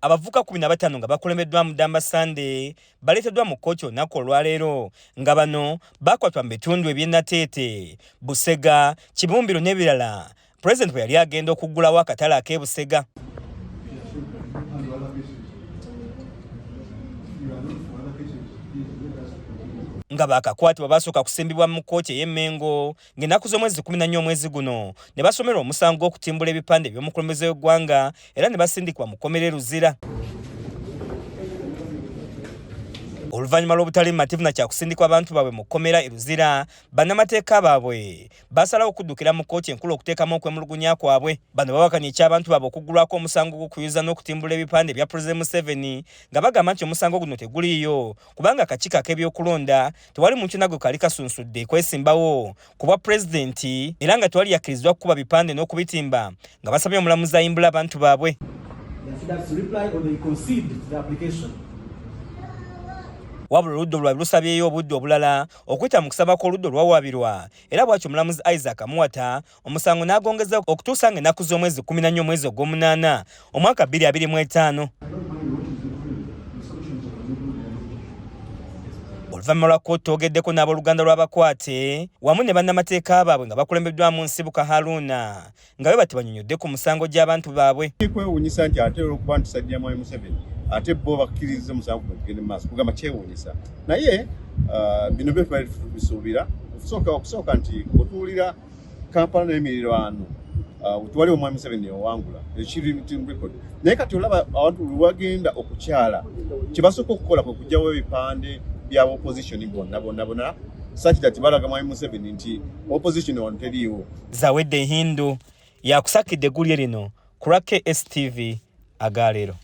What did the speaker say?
Abavubuka 15 nga bakulembeddwamu Ddamba Sunday baleeteddwa mu kkooti olunaku olwaleero nga bano bakwatwa mu bitundu eby'e Nateete, Busega, Kibumbiro n'ebirala Pulezidenti bwe yali agenda okuggulawo akatale ak'e Busega. Nga baakakwatibwa basooka kusimbibwa mu kkooti ey'e Mengo ng'ennaku z'omwezi 14 omwezi guno ne basomerwa omusango gw'okutimbula ebipande eby'omukulembeze w'eggwanga era ne basindikibwa mu kkomera e Luzira. Oluvannyuma lw'obutali mumativu na kyakusindikwa abantu baabwe mu kkomera e Luzira, bannamateeka baabwe basalawo okuddukira mu kkooti enkulu okuteekamu okwemulugunya kwabwe. Bano bawakanya eky'abantu baabwe okuggulwako omusango gw'okuyuza n'okutimbula ebipande ebya Pulezidenti Museveni nga bagamba nti omusango guno teguliiyo kubanga akakiiko ak'ebyokulonda tewali muntu na gwe kaali kasunsudde kwesimbawo ku bwa pulezidenti era nga tewali yakkiriziddwa kukuba bipande n'okubitimba nga basabye omulamuzi ayimbule abantu baabwe. Wabula oludda olwabi lusabyeyo obudde obulala okuyita mu kusaba kw'oludda olwawaabirwa era bw'atyo omulamuzi Isaac Muwata omusango n'agongeza okutuusa ng'ennaku z'omwezi 14 omwezi ogw'omunaana omwaka 2025. Oluvannyuma lwa kkooti twogeddeko n'abooluganda lw'abakwate wamu ne bannamateeka baabwe nga bakulembeddwamu Nsibuka Haruna nga bwe bati banyonyodde ku musango gy'abantu baabwe. Kwewuunyisa nti ate olwokuba nti sajja Mwami Museveni ate bo bakkiriza omusango guno gugende mu maaso kugamba kyewuunyisa naye bino byo twali tubisuubira okusooka nti otuwulira Kampala n'emirirwano tewali omwami Museveni yawangula ekiri record naye kati olaba abantu lwebagenda okukyala kyebasooka okukola kwe kujjawo ebipande bya opposition bonna bonna bonna such that balaga mwami Museveni nti opposition wano teriiwo. Zawedde Hindu yakusakidde eggulire lino ku lwa KSTV agaleero.